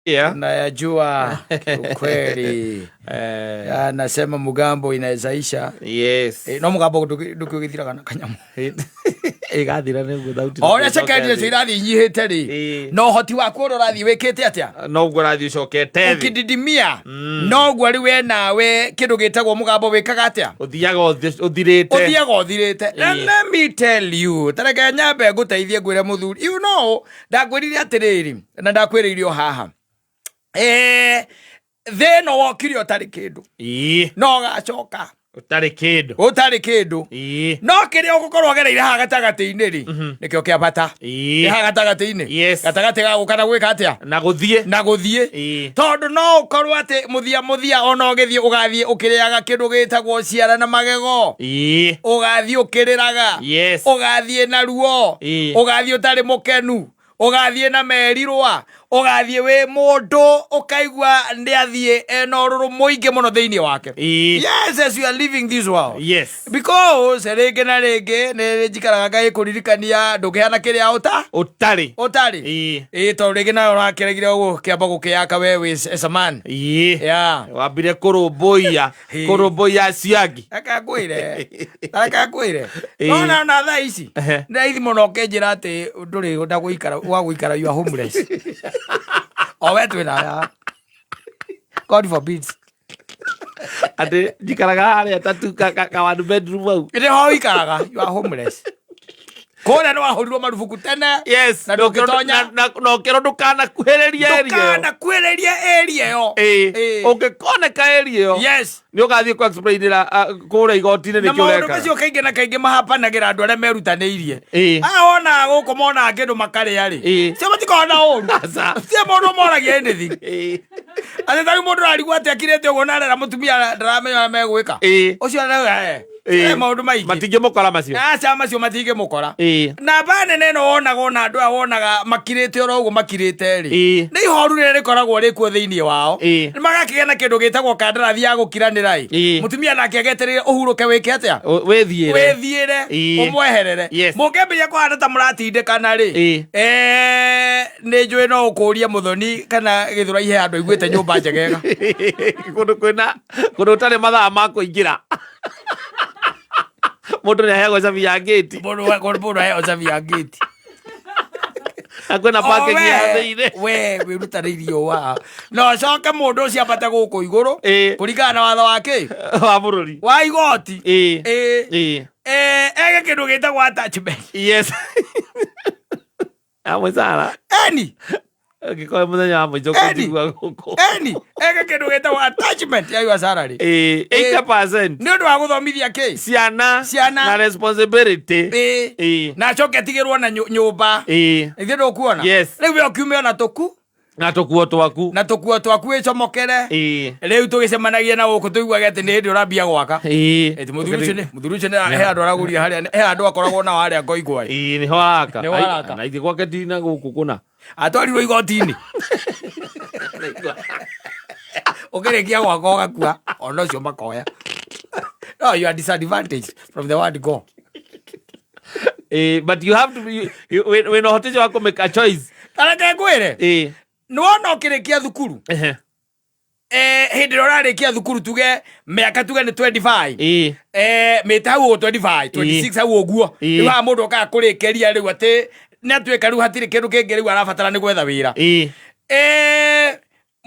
Tunayajua kiukweli. Anasema mugambo inawezaisha. No mugambo ndũkĩũgĩthiraga na kanyamũ. Ĩgathira nĩguo thauti. O ũrĩa cekendi icio irathiĩ inyihĩte rĩ, na ũhoti waku ũrĩa ũrathiĩ wĩkĩte atĩa, Noguo ũrathiĩ ũcokete thĩ. Ũkĩdidimia, noguo rĩu we nawe kĩndũ gĩtagwo mũgambo wĩkaga atĩa? Ũthiaga ũthirĩte. Ũthiaga ũthirĩte. And let me tell you, tareke nyambe ngũteithie ngwĩre mũthuri, ndakwĩrire atĩrĩrĩ, na ndakwĩrĩire o haha, thĩ ĩno wokire ũtarĩ kĩndũ, no ũgacoka Ũtarĩ kĩndũ. Ũtarĩ kĩndũ. No kĩrĩa ũgũkorwo ũgereire haha gatagatĩ-inĩ rĩ, nĩkĩo kĩa bata. Nĩ haha gatagatĩ-inĩ. Gatagatĩ ga gũka na gwĩka atĩa? Na gũthiĩ. Na gũthiĩ. Tondũ no ũkorwo atĩ mũthia mũthia ona ũgĩthiĩ ũgathiĩ ũkĩrĩaga kĩndũ gĩtagwo ciara na magego. Ũgathiĩ ũkĩrĩraga. Ũgathiĩ na ruo. Ũgathiĩ ũtarĩ mũkenu, ũgathiĩ na merirwa, ũgathiĩ wĩ mũndũ ũkaigua nĩ athiĩ ena ũrũrũ mũingĩ mũno thĩinĩ wake. Yes, as you are living this world, because rĩngĩ na rĩngĩ nĩ njikaraga ngagĩkũririkania ndũkĩhana kĩrĩa ũta Ũtarĩ. Ũtarĩ. Ĩĩ, tondũ rĩngĩ nawe ũrakĩregire gũkĩamba gũkĩyaka we wĩ as a man. Wambire kũrũmbũiya kũrũmbũiya acio angĩ. Reke ngwĩre, reke ngwĩre. Nona na thaa ici nĩ raithi mũno ũkĩnjĩra atĩ ndũrĩ nda gũikara wa gũikara, you are homeless, o we twĩ nawe, God forbid. Atĩ njikaraga harĩa tatu ka one bedroom hau. Nĩ ho ũikaraga, you are homeless kũrĩa nĩ wahũrirwo marubuku tene. Na ndũngĩtonya. Na ũkĩrwo ndũkanakuhĩrĩrie area ĩyo. Ndũkanakuhĩrĩrie area ĩyo. Ũngĩkoneka area ĩyo, nĩ ũgathiĩ kũ explainĩra kũrĩa igoti-inĩ Na nĩkĩo maũndũ ũreka. Macio kaingĩ na kaingĩ mahapanagĩra andũ arĩa merutanĩirie. Aya wonaga gũkũ monaga kĩndũ makarĩa rĩ, cio matikoragwo na ũru. Aca. Cio mũndũ moragia anything. Atĩ tarĩu mũndũ ararigwo atĩ akirĩte ũguo na arera mũtumia ndaramenya ũrĩa megwĩka. Ũcio arauga maũndũ maingĩ. Matingĩmũkora macio. Aca, macio matingĩmũkora. Namba nene ĩno wonaga ona andũ aya wonaga makirĩte oro ũguo makirĩte rĩ, nĩ ihoru rĩrĩa rĩkoragwo rĩkuo thĩinĩ wao. Nĩ magakĩgĩa na kĩndũ gĩtagwo kandarathi ya gũkiranĩra ĩ. Mũtumia nake agetereire ũhurũke wĩke atĩa? Wĩthiĩre. Wĩthiĩre. Ũmweherere. Mũngĩambĩrĩria kũhana ta mũratindĩkana rĩ, nĩ njũĩ no ũkũrie mũthoni kana gĩthũrai he handũ aiguĩte nyũmba njegega. Kũndũ kwĩna kũndũ ũtarĩ mathaa ma kũingĩra, mũndũ nĩ aheagwo cabi ya ngĩti. Mũndũ aheo cabi ya ngĩti. Na kwĩna parking ya thĩinĩ. We wĩrutanĩirie wa na ũcoke mũndũ ũcio ambate gũkũ igũrũ kũringana na watho wa kĩ? Wa bũrũri. Wa igoti. Ege kĩndũ gĩtagwo attachment. Yes, ya mũcara. Eni. Angĩkorwo mũthenya wa mũico kũnjigua gũkũ. Eni ege kĩndũ gĩtagwo attachment ya your salary. 80%. Nĩ ũndũ wa gũthomithia kĩ? Ciana. Ciana. Na responsibility. Na acoke atigĩrwo na nyũmba. Ithuĩ ndũkuona? Yes. Rĩu we ũkiume ona tũku Na tũkuo twaku. Na tũkuo twaku wĩcomokere. Rĩu tũgĩcemanagia na gũkũ tũiguage atĩ nĩ hĩndĩ ũrambia gwaka. Ĩti mũthuri ũcio nĩ he andũ aragũria harĩa, he andũ akoragwo nao harĩa ngoigwa ĩ. Ĩĩ, nĩho araka. Nĩho araka. Na ithe gwake ndina gũkũ kũna. Atwarirwo igoti-inĩ, ũkĩrĩkia gwaka ũgakua, ona ũcio makoya. No, you are disadvantaged from the word go. But you have to be wĩna ũhoti ũcio wa kũ make a choice. Tareke ngwĩre, nĩwona ũkĩrĩkia thukuru, hĩndĩ ĩrĩa ũrarĩkia thukuru, tuge mĩaka tuge nĩ 25, mĩte hau ũguo 25, 26 hau ũguo. Rĩu haha mũndũ okaga kũrĩkĩria rĩu atĩ nĩ atuĩka rĩu hatirĩ kĩndũ kĩngĩ rĩu arabatara nĩ gwetha wĩra.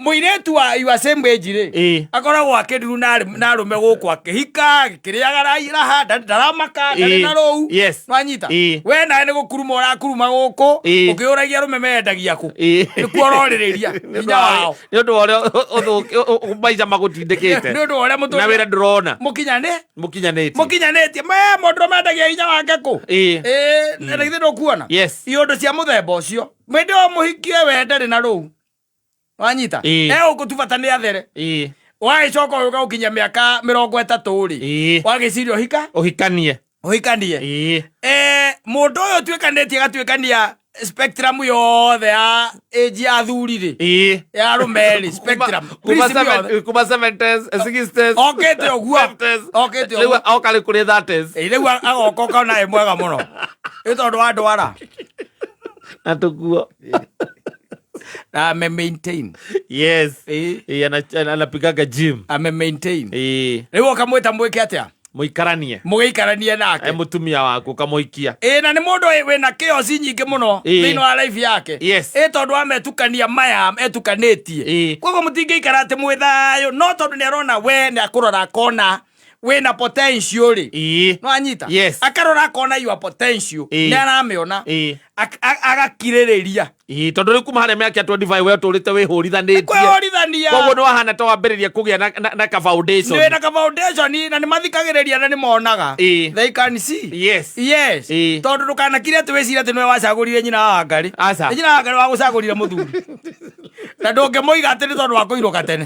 Mũirĩtu wa your same age rĩ, akoragwo akĩnduru na arũme gũkũ akĩhika akĩrĩaga raha, ndaramaka, ndarĩ na rũu. Nwanyita? We nawe nĩ gũkuruma ũrakuruma gũkũ, ũkĩũragia arũme mendagia kũ. Nĩkuo ũrorĩrĩria hinya wao. Nĩ ũndũ wa ũrĩa maica magũtindĩkĩte. Nĩ ũndũ wa ũrĩa na mũtũrĩre wĩra ndũrona. Mũkinyanĩ Mũkinyanĩtie. Mũkinyanĩtie me mũndũ mendagia hinya wake kũ. Ĩĩ, na githĩ ndũkuona? Yes. Iũndũ cia mũthemba ũcio mwĩndĩ o mũhikie we ndarĩ na rũu, wanyita? E gũkũ tu bata nĩ athere. Wagĩcoka ũgĩũka gũkinyia mĩaka 30 rĩ, wagĩciria ũhika Ũhikanie. Ũhikanie. Mũndũ ũyũ ũtuĩkanĩtie agatuĩkania spectrum yothe ya age ya athuri rĩ, ya arũme rĩ, spectrum kuma prism yothe. Kuma 70s, 60s, Okĩte ũguo. 50s. Okĩte Rĩu ũguo. oka rĩ kũrĩ 30s. Ĩ, rĩu agoka ũkona ĩ mwega mũno nĩ tondũ wa ndwara Na tũkuo. Na ame maintain. Yes. Ĩĩ. Ĩĩ, anapigaga gym. Ame maintain. Ĩĩ. Rĩu ũkamwĩta mwĩke atĩa? Mũikaranie. Mũgĩikaranie nake. E mũtumia waku ũkamũhikia. Ĩĩ, na nĩ mũndũ wĩna chaos nyingĩ mũno Ĩĩ. thĩinĩ wa life yake. Yes. Ĩĩ, tondũ ametukania maya etukanĩtie. Ĩĩ. Koguo mũtingĩikara atĩ mwĩ thayũ, no tondũ nĩ arona we nĩ akũrora akona wĩna potential rĩ. Ĩĩ. No anyita? Yes. Akarora akona your potential. Ĩĩ. Nĩ aramĩona. Ĩĩ. Agakirĩrĩria. Ĩĩ, tondũ rĩu kuma harĩa mĩaka ya 25 we ũtũrĩte wĩhũrithanĩtie. Kwĩhũrithania. Koguo nĩ wahana ta wambĩrĩria kũgĩa na ka foundation. Nĩ na ka foundation na nĩ mathikagĩrĩria na nĩ monaga. Ĩĩ. They can see. Yes. Yes. Ĩĩ. Tondũ ndũkanakire atĩ wĩcire atĩ nĩwe wacagũrire nyina wa Wangarĩ. Aca. Nĩ nyina wa Wangarĩ wagũcagũrire mũthuri. Na ndũngĩmũiga atĩ nĩ tondũ wa kũirũka tene.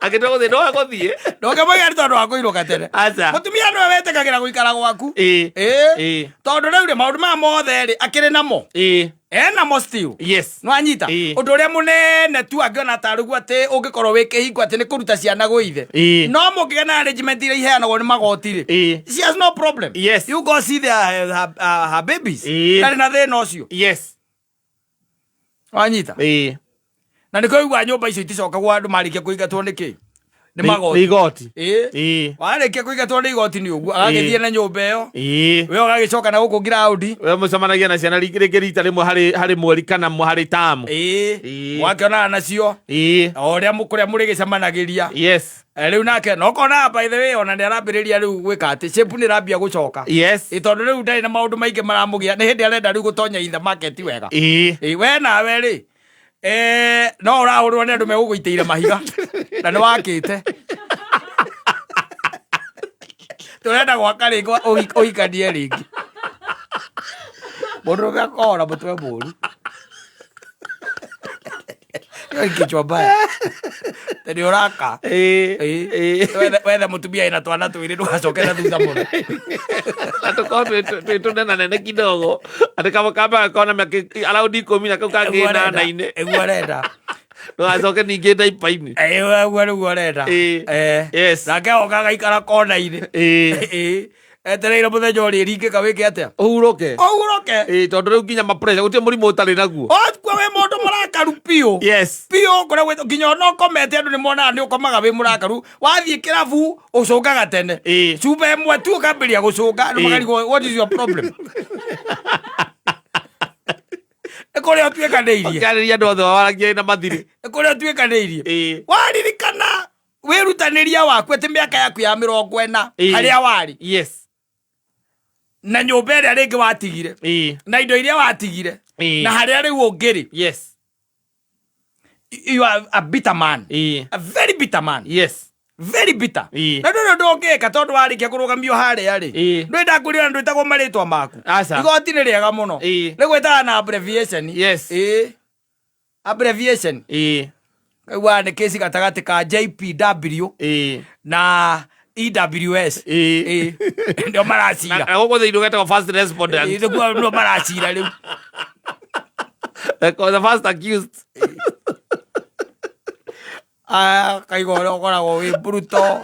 Agĩtua gũthiĩ no agũthiĩ. Ndũngĩmũiga nĩ tondũ wa kũirũka tene. Aca. Mũtumia nĩwe wetĩkagĩra gũikara gwaku. Ĩĩ. Ĩĩ. Ĩĩ. Tondũ rĩu rĩ maũndũ maya mothe rĩ akĩrĩ namo. Ĩĩ. Enamo still. Yes. Nĩwanyita? Ĩĩ. Ũndũ ũrĩa mũnene tu angĩona tarĩ guo atĩ ũngĩkorwo wĩ kĩhingo atĩ nĩ kũruta ciana gwĩ ithe. Ĩĩ. No mũngĩgĩa na arrangement iria iheanagwo nĩ magoti rĩ. Ĩĩ. She has no problem. Yes. You go see her babies. Ĩĩ. Ndarĩ na thĩna ũcio. Yes. Wanyita? Ĩĩ. Na nĩkĩo ũiguaga nyũmba icio iticokagwo andũ marĩkia kũingatwo nĩ kĩ? Nĩ Nĩ magoti. igoti. Ĩĩ. Ĩĩ. Warĩkia kũingatwo nĩ igoti nĩ ũguo agagĩthiĩ na nyũmba ĩyo. Ĩĩ. We ũgagĩcoka na gũkũ ground. We mũcemanagia na ciana rĩngĩ rita rĩmwe harĩ mweri kana harĩ tamu. Ĩĩ. Ĩĩ. Wakĩonana nacio. Ĩĩ. O ũrĩa kũrĩa mũrĩgĩcemanagĩria. Yes. Rĩu nake no kona by the way ona nĩ arambĩrĩria rĩu gwĩka atĩ shape nĩ ĩrambia gũcoka. Yes. Ĩ tondũ rĩu ndarĩ na maũndũ maingĩ maramũgĩa nĩ hĩndĩ arenda rĩu gũtonya in the market wega. Ĩĩ. Ĩ we nawe rĩ no ũrahũrwo nĩ andũ megũgũitĩire mahiga na nĩ wakĩte. Tũrenda gwaka rĩngĩ ũhikanie rĩngĩ. Mũndũrũme akohora mũtwe mũru. Hiyo ni kichwa mbaya. Nĩ ũraka. Ĩĩ. Ĩĩ. Ĩĩ. Wethe mũtumia ĩna twana twĩrĩ ndũgacoke na thutha mũno. Na tũkorwo twĩ tũnenanene kidogo atĩ kamwe ka mbere gakorwo na mĩaka around 10 na kau kangĩ 8-inĩ. Ĩguo arenda. Ndũgacoke ningĩ ndaipa-inĩ. Ĩguo nĩguo arenda. Ĩĩ. Yes. Nake oka agaikara kona-inĩ. Ĩĩ. Ĩĩ. Etereire mũthenya ũrĩa ĩringĩka wĩke atĩa? Ũhurũke. Ũhurũke. Ĩĩ, tondũ rĩu nginya ma pressure gũtirĩ mũrimũ ũtarĩ naguo. Watua wĩ mũndũ mũrakaru biũ. Yes. Biũ kũrĩa gwĩtwo nginya ona ũkomete andũ nĩ monaga nĩ ũkomaga wĩ mũrakaru. Wathiĩ kĩrabu ũcũngaga tene. Ĩĩ. Cuba ĩmwe tu ũkambĩrĩria gũcũnga andũ Ĩĩ. makarigwo what is your problem? Nĩ kũrĩa ũtuĩkanĩirie. Ũkĩarĩria andũ othe waragia na mathirĩ. Nĩ kũrĩa ũtuĩkanĩirie. Ĩĩ. Waririkana wĩrutanĩria waku atĩ mĩaka yaku ya 40 Ĩĩ. harĩa warĩ. Yes. Na nyũmba ĩrĩa rĩngĩ watigire. Ĩĩ. Na indo iria watigire. Ĩĩ. Na harĩa rĩu ũngĩrĩ. Yes. You are a bitter man. Ĩĩ. A very bitter man. Yes. Very bitter. Ĩĩ. Na ndũrĩ ũndũ ũngĩka tondũ warĩkia kũrũgamio harĩa rĩ. Ĩĩ. Ndũrĩ ndakwĩrire na ndwĩtagwo marĩtwa maku. Aca. Igoti nĩ rĩega mũno. Ĩĩ. Rĩgwĩtaga na abbreviation. Yes. Ĩĩ. Abbreviation. Ĩĩ. Kaigua nĩ kesi gatagatĩ ka JPW Ĩĩ. na EWS. Ĩĩ. Ĩĩ. Ndio maracira. Na gũkũ thĩinĩ ũgetagwo first respondent. Ĩĩ, nĩguo ndio maracira rĩu. The first accused. Ah, kaigua ũrĩa ũkoragwo wĩ brutal.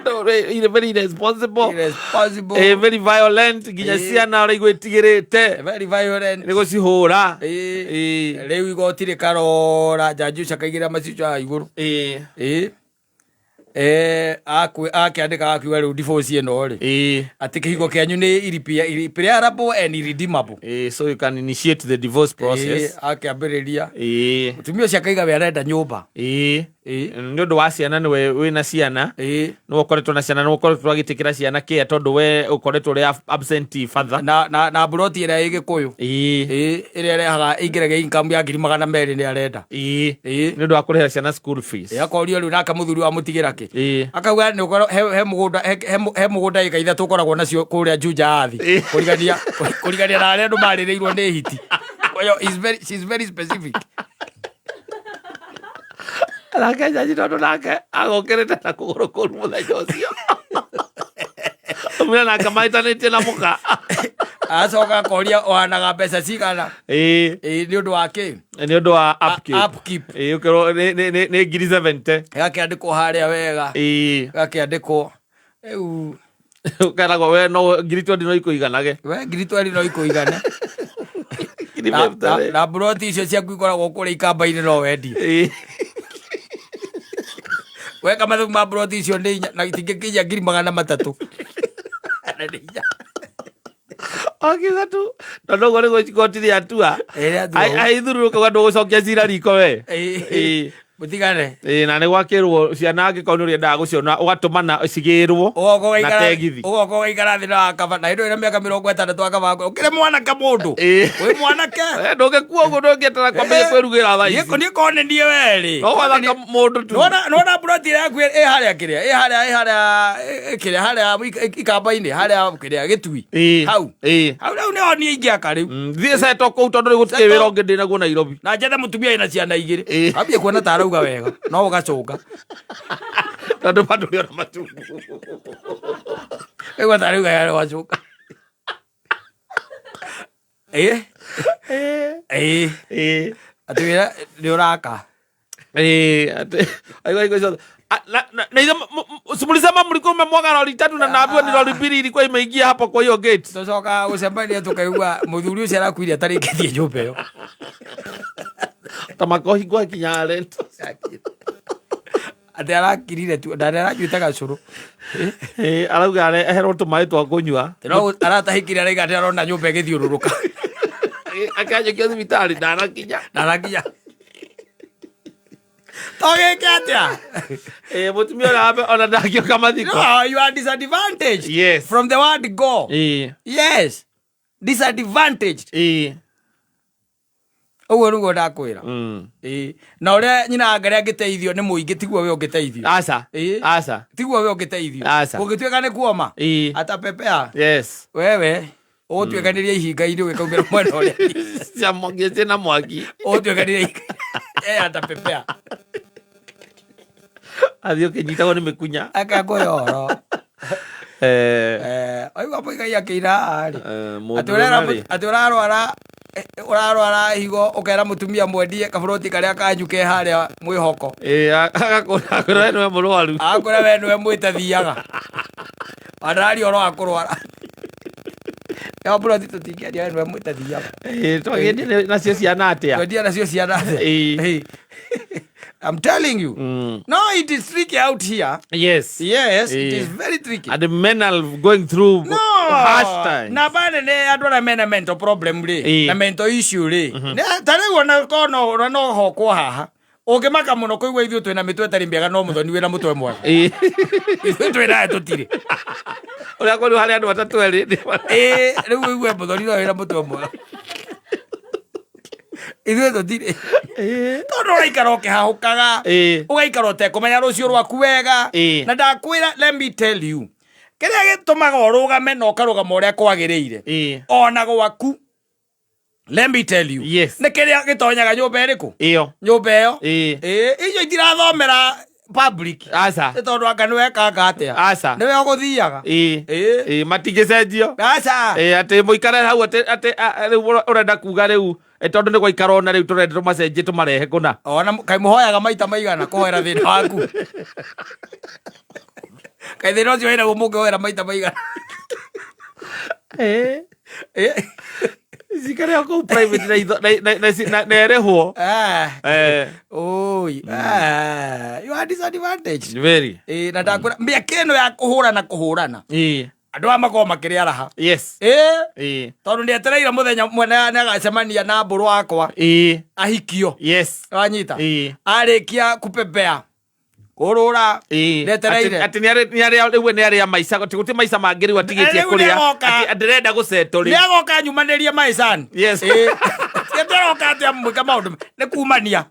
No, very irresponsible. Irresponsible. Very violent. Nginya Ĩĩ. ciana ũraigua ĩtigĩrĩte. Very violent. Nĩ gũcihũra. Ĩĩ. Ĩĩ. Rĩu igoti rĩkarora jaji ũcio akaigĩrĩra macicio haha igũrũ. Ĩĩ. Ĩĩ. Akĩandĩka akiuga rĩu divorce ĩno rĩ. Ĩĩ. Atĩ kĩhiko kĩanyu nĩ irreparable and irredeemable. Ĩĩ, so you can initiate the divorce process. Ĩĩ, akĩambĩrĩria. Ĩĩ. Mũtumia ũcio akaiga we arenda nyũmba. Ĩĩ. Ĩĩ. Nĩ ũndũ wa ciana nĩwe wĩna ciana. Ĩĩ. Nĩwe ũkoretwo na ciana, nĩwe ũkoretwo agĩtĩkĩra ciana kĩa tondũ we ũkoretwo ũrĩ absentee father. Na mburoti ĩrĩa ĩ Gĩkũyũ. Ĩĩ. Ĩĩ, ĩrĩa ĩrehaga ĩingĩragia income ya ngiri magana merĩ nĩ arenda. Ĩĩ. Ĩĩ. Nĩ ũndũ wa kũrĩhĩra ciana school fees. Ĩĩ, akorio rĩu nake mũthuri wamũtigĩra kĩ? Ĩĩ. Akauga nĩ ũkorwo he mũgũnda, he mũgũnda ĩka ithatũ ũkoragwo nacio kũrĩa Juja Athi. Ĩĩ. Kũrigania na arĩa andũ marĩrĩirwo nĩ hiti. Oyo is very, she's very specific. Nake jaji tondũ nake agokĩrĩte na kũgũrũ kũru mũthenya ũcio. Mũira nake mahĩtanĩtie na mũka. Acoka akoria ũhanaga mbeca cigana. Ĩĩ. Ĩĩ, nĩ ũndũ wa kĩ? Nĩ ũndũ wa upkeep. Upkeep. Ĩĩ, ũkĩrwo nĩ ngiri 70. Gakĩandĩkwo harĩa wega. Ĩĩ. Gakĩandĩkwo. Rĩu Ũkeragwo we no ngiri 20 no ikũiganage. We ngiri 20 no ikũigane. Ngiri Na- 50 na- na mburoti icio ciaku ikoragwo kũrĩa ikamba-inĩ no wendie. Weka mathabu ma mburoti icio nĩ inya na itingĩkinyia 300,000. Na nĩ inya. Akiuga tu tondũ ũguo nĩguo igoti rĩatua. Ĩ, rĩatua ũguo. Aithururu kauga ndũgũcokia cira riko we. Ĩ. Mũtigane. Ĩ, na nĩ gwakĩrwo ciana angĩkorwo nĩ ũrĩendaga gũciona ũgatũmana cigĩrwo Ũgoka na ũgaikara tegithi. ũgoka ũgaikara thĩ na wakaba na hĩndĩ ĩyo ĩna mĩaka 60 akaba ũkĩrĩ mwanake mũndũ. Wĩ mwanake. Eh, ndũngĩkua ũguo ndũngĩetera kwambĩrĩria kwĩrugĩra thaa ici. Niĩ korwo nĩ niĩ we rĩ. No gwathaka mũndũ tu. Nona mburoti ĩrĩa yaku ĩ harĩa kĩrĩa ĩ harĩa ĩ harĩa kĩrĩa harĩa ikamba-inĩ harĩa kĩrĩa gĩtui. Hau. Hau rĩu nĩho niĩ ingĩaka rĩu. Thiĩ seto kũu tondũ rĩu gũtirĩ wĩra ũngĩ ndĩ naguo Nairobi. Na njethe mũtumia wĩna ciana igĩrĩ. Ambie kuona ta arauga wega no ũgacũnga. Tondũ bado ndũrĩ ona matungu. Ĩgua ta arauga wega ũgacũnga. Ĩ. Ĩ. Atĩ wĩra nĩ ũraka. Ĩ, atĩ aigua hingo ciothe. Ah, na ithe si mlisema mlikuwa mmemwaga lori tatu na naambiwa ni lori mbili ilikuwa imeingia hapo kwa hiyo gate. Tũcokaga gũcemania tũkaigua mũthuri ũcio arakuire atarĩkĩtie nyũmba ĩyo. Ta makohi gwakinya rent. Atĩ arakirire tu na nĩ aranyuĩte gacũrũ. Arauga eherwo tũmaĩ twa kũnyua. No aratahĩkire araiga atĩ arona nyũmba ĩgĩthiũrũrũka. Akĩanjũkia thibitarĩ ndanakinya. Ndanakinya. Togĩke atĩa? Mũtumia ũrĩa wambe ona ndangĩũka mathiko. No, you are disadvantaged. Yes. From the word go. Yes. Disadvantaged. Ũguo nĩguo ndakwĩra. Ĩ. Na ũrĩa nyina wa Ngarĩ angĩteithio nĩ mũingĩ tiguo we ũngĩteithio. Aca. Ĩ. Aca. Tiguo we ũngĩteithio. Aca. Ũngĩtuĩka nĩ kuoma. Atapepea. Yes. Wewe ũgũtuĩkanĩria ihinga-inĩ ũgĩkaumĩra mwena ũrĩa. Cia mwaki ciĩna mwaki. Ũgũtuĩkanĩria ihinga. Atapepea. Athiĩ ũkĩnyitagwo nĩ mĩkunya. Akakũhe ũhoro. Waigua Mũigai akĩina haha rĩ. Mũndũ Atĩ ũrera ũrĩa rĩ. atĩ ũrarwara ũrarwara higo ũkera mũtumia mwendie kaburoti karĩa kanyu ke harĩa mwĩhoko. Agakwĩra we nĩwe mũrwaru. Agakwĩra we nĩwe mwĩtathiaga. Andararia ũhoro wa kũrwara. Ĩyo buroti tũtingĩendia we nĩwe mwĩtathiaga. Twagĩendia nacio ciana atĩa? Twendia nacio ciana atĩa? I'm telling you. No, it is tricky out here. Yes. Yes, it is very tricky. And the men are going through No. harsh times. Na bane nĩ andũ arĩa mena mental problem rĩ na mental issue rĩ. Ta rĩu ona korwo no no hokwo haha. Ũngĩmaka mũno kũigua ithuĩ twĩna mĩtwe ĩtarĩ mĩega no mũthoni wĩna mũtwe mwega. Ithuĩ twĩnaye tũtirĩ. Ũrĩa kwĩrwo harĩ andũ atatũ erĩ. Rĩu ũigue mũthoni no wĩna mũtwe mwega. Ithuĩ tũtirĩ. Tondũ ũraikara ũkĩhahũkaga. Ũgaikara ũtekũmenya rũciũ rwaku wega. Na ndakwĩra, let me tell you. Kĩrĩa gĩtũmaga ũrũgame na ũkarũgama ũrĩa kwagĩrĩire. Ona gwaku. Let me tell you. Yes. Nĩ kĩrĩa gĩtonyaga nyũmba ĩrĩkũ? Ĩyo. Nyũmba ĩyo. Icio itirathomera public. Aca. Nĩ tondũ anga nĩwe kanga atĩa. Aca. Nĩwe ũgũthiaga. Matingĩcenjio. Aca. Atĩ mũikare hau atĩ atĩ rĩu ũrenda kuga rĩu tondũ nĩ gwaikara ona rĩu tũrenda tũmacenjie tũmarehe kũna. Ona kaĩ mũhoyaga maita maigana kũhoera thĩna waku. Kaĩ thĩna ũcio wĩnaguo mũngĩhoera maita maigana. Cikare o kũu private na itho na ĩrĩhwo. Oi. You are disadvantaged. Very. Na ndakwĩra mĩaka ĩno ya kũhũrana kũhũrana. Andũ aya makoragwo makĩrĩ araha. Yes. Tondũ nĩetereire mũthenya mwene nĩagacemania na mbũrũ wakwa. Ahikio. Yes. Wanyita? Arĩkia kupepea. Kũrũra. Nĩetereire. Atĩ nĩ arĩa rĩu nĩ arĩa maica gũtirĩ gũtirĩ maica mangĩ rĩu atigĩtie Rĩu kũrĩa. nĩagoka. Atĩ ndĩrenda gũsettle rĩu. Nĩagoka nyumanĩrie maicani. Yes. Nĩaroka atĩ amwĩka maũndũ nĩ kumania.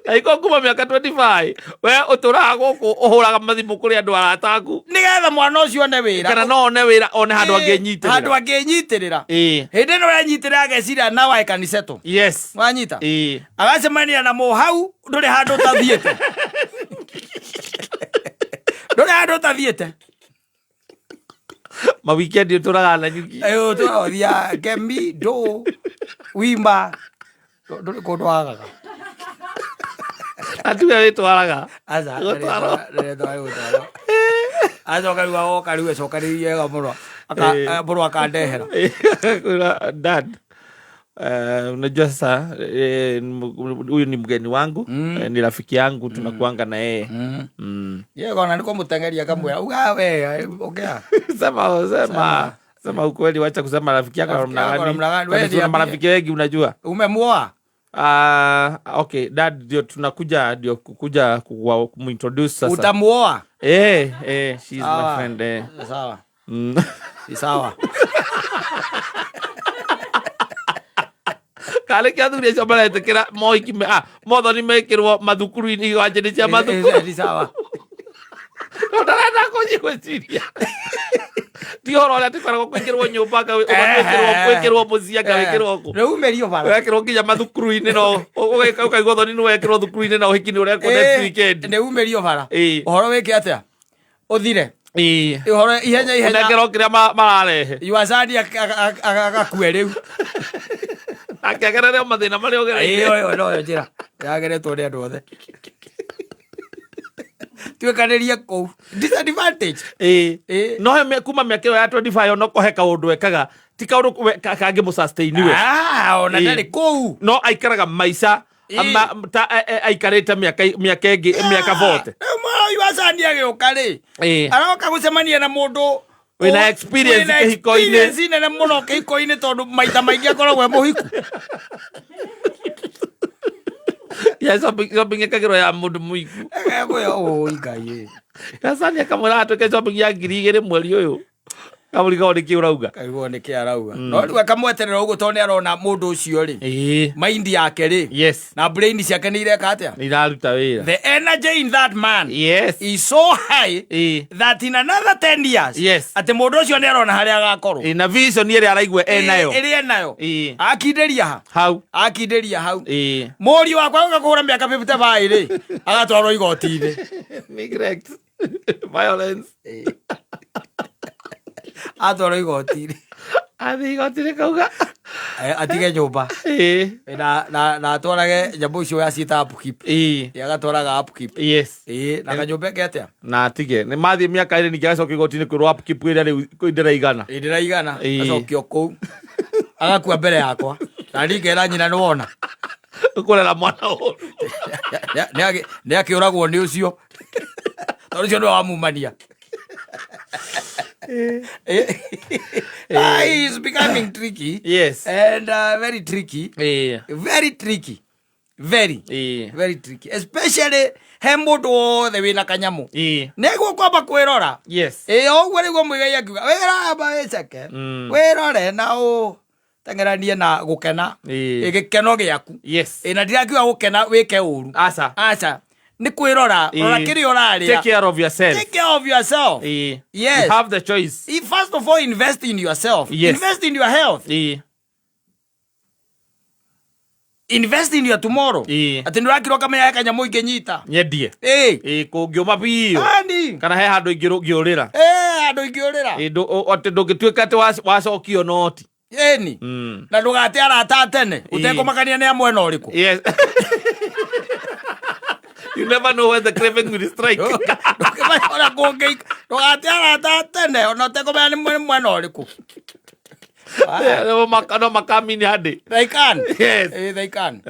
Na iko kuma mĩaka 25 we ũtũraga gũkũ ũhũraga mathimũ kũrĩ andũ arata aku. Nĩgetha mwana ũcio one wĩra. Kana no one wĩra one handũ angĩnyitĩrĩra. Handũ angĩnyitĩrĩra. Hĩndĩ ĩno ũrenyitĩrĩra ageciria now I can settle. Yes. Wanyita? Agacemania na mũhau ndũrĩ handũ ũtathiĩte. Ndũrĩ handũ ũtathiĩte. Ma weekend ũtũraga na nyuki. Ũtũraga ũthiaga Kemi, Ndũ, Wima. Ndũrĩ kũndũ wagaga. Na tiwe wĩtwaraga. Aca, Gũtwarwo. ndĩretwara gũtwarwo. Acoka rĩu agoka rĩu acokanĩrĩrie wega mũno. Mbũrũ akandehera. Kwĩra dad. Unajua sasa huyu ni mgeni wangu, ni rafiki yangu, tunakuanga na yeye. Ye kona niko mutengeria kamwira uga we ongea. Sema, sema, sema ukweli, wacha kusema rafiki yako Rafiki namna yako gani. namna gani? Kwani Wewe tuna niambie. marafiki wengi, unajua. Umemuoa? Okay, dad ndio tunakuja, ndio kukuja kumintroduce sasa. Utamuoa? Eh, she's my Sawa. friend. Sawa. Si sawa. Karä kä athuri acio maretä kä ra mohiki mothoni mekä rwo mathukuru-inä igwanjä cia mathukuru. Ni sawa. No ndarenda kå gwä ciria ti å horo å rä a tĩkoragwo kwä rwo nyå mba gwä kä rwo må ciĩ anga wä kä rwo kå Rĩu umĩrio bara. wekä rwo nginya mathukuru-inä no ũkaigua thoni nä wekä rwo thukuru-inä na å hiki nä å rekwo next weekend. Nĩ umĩrio bara. Ĩĩ. Ũhoro wĩke atĩa? Ũthire. Ĩĩ. Ũhoro ihenya ihenya. Ũnengerwo kä rä a mararehe. Yuacani agakue rĩu. Akĩagerere o mathĩna marĩa ũgereire. Ĩyo ĩyo noyo njĩra yageretwo nĩ andũ othe. Tuĩkanĩrie kũu. Disadvantage. Ĩĩ. Ĩĩ. No he kuma mĩaka ĩyo ya 25 ono kohe kaũndũ ekaga ti kaũndũ kangĩ mũ sustain we. Ah, ona Ĩĩ. ndarĩ kũu. No aikaraga maica Ĩĩ. ta aikarĩte mĩaka ĩngĩ mĩaka 40. Rĩu mwana Yuacani agĩũka rĩ. Ĩĩ. Aroka gũcemania na mũndũ Wĩna experience wĩna kĩhiko-inĩ. experience nene mũno kĩhiko-inĩ tondũ maita maingĩ akoragwo e mũhiku. Ya shopping ĩkagĩrwo ya mũndũ mũiku. Egũya ũi Ngai ĩ. Gacani akamwĩra atwĩke shopping ya 2000 mweri ũyũ. Kamũrigo nĩ kĩ ũrauga? Kaiguo nĩ kĩ arauga. No rĩu akamweterera ũguo tondũ nĩ arona mũndũ ũcio rĩ. Ĩĩ. Mind yake rĩ. Yes. Na brain ciake nĩ ireka atĩa? Nĩ iraruta wĩra. The energy in that man Yes. is so high Ĩĩ. that in another 10 years Yes. atĩ mũndũ ũcio nĩ arona harĩa agakorwo. Ĩĩ, na vision ĩrĩa araigua enayo. Ĩrĩa enayo. Ĩĩ. Akindĩria ha? Hau. Akindĩria hau. Ĩĩ. Mũriũ wakwa ũka kũhũra mĩaka 55 rĩ, agatwarwo igoti-inĩ. Neglect. Violence. Atwarwo igoti-inĩ. Athiĩ igoti-inĩ kauga. Atige nyũmba. Ĩĩ. Na atwarage nyamũ icio yaciĩta upkeep. Ĩĩ. Ĩ, agatwaraga upkeep. Yes. Ĩ, na kanyũmba eke atĩa? Na atige nä mathiä mä aka ä rä ningä agacoka igoti-inä kwä rwo upkeep ä rä a rä u ndĩraigana. Ĩ, ndĩraigana. Ĩ. Acokio kũu. Agakua mbere yakwa. Na niĩ ngera nyina nĩ wona. Kũrera mwana ũru. Nĩ akĩũragwo nĩ ũcio. Tondũ ũcio nĩwe wamumania. Ah, it's becoming tricky. Yes. And very tricky. Ĩĩ. Very tricky. Very. Ĩĩ. Very tricky. Especially he mũndũ wothe wĩna kanyamũ. Ĩĩ. Nĩguo kwamba kwĩrora. Yes. Ĩ, o ũguo nĩguo Muigai akiuga wĩramba wĩceke. Wĩrore na ũteng'eranie na gũkena. Ĩĩ. Ĩ, gĩkeno gĩaku. Yes. Ĩ, na ndirakiuga gũkena wĩke ũru. Aca. Aca. Nĩ kwĩrora. Ĩĩ. Rora kĩrĩa ũrarĩa. Take care of yourself. Take care of yourself. Ĩĩ. Yes. You have the choice. First of all, invest in yourself. Yes. Invest in your health. Ĩĩ. Invest in your tomorrow. Ĩĩ. Atĩ nĩũrakĩrwo ũkamenya he kanyamũ ingĩnyita. Nyendie. Ĩĩ. Ĩĩ, kũngĩũma biũ. Ani. Kana he handũ ingĩũrĩra. Ĩĩ, handũ ingĩũrĩra. Ĩĩ, atĩ ndũngĩtuĩka atĩ wacokio noti. Ĩni. Na ndũgate arata a tene. Ĩĩ. Ũtekũmakania nĩ a mwena ũrĩkũ. Yes. You never know when the craving will strike. Ndũkĩmenya ona kũngĩ ndũgate arata a tene ona ũtekũmenya nĩ mwena ũrĩkũ. No makamini hadi. They can. Yes. They can.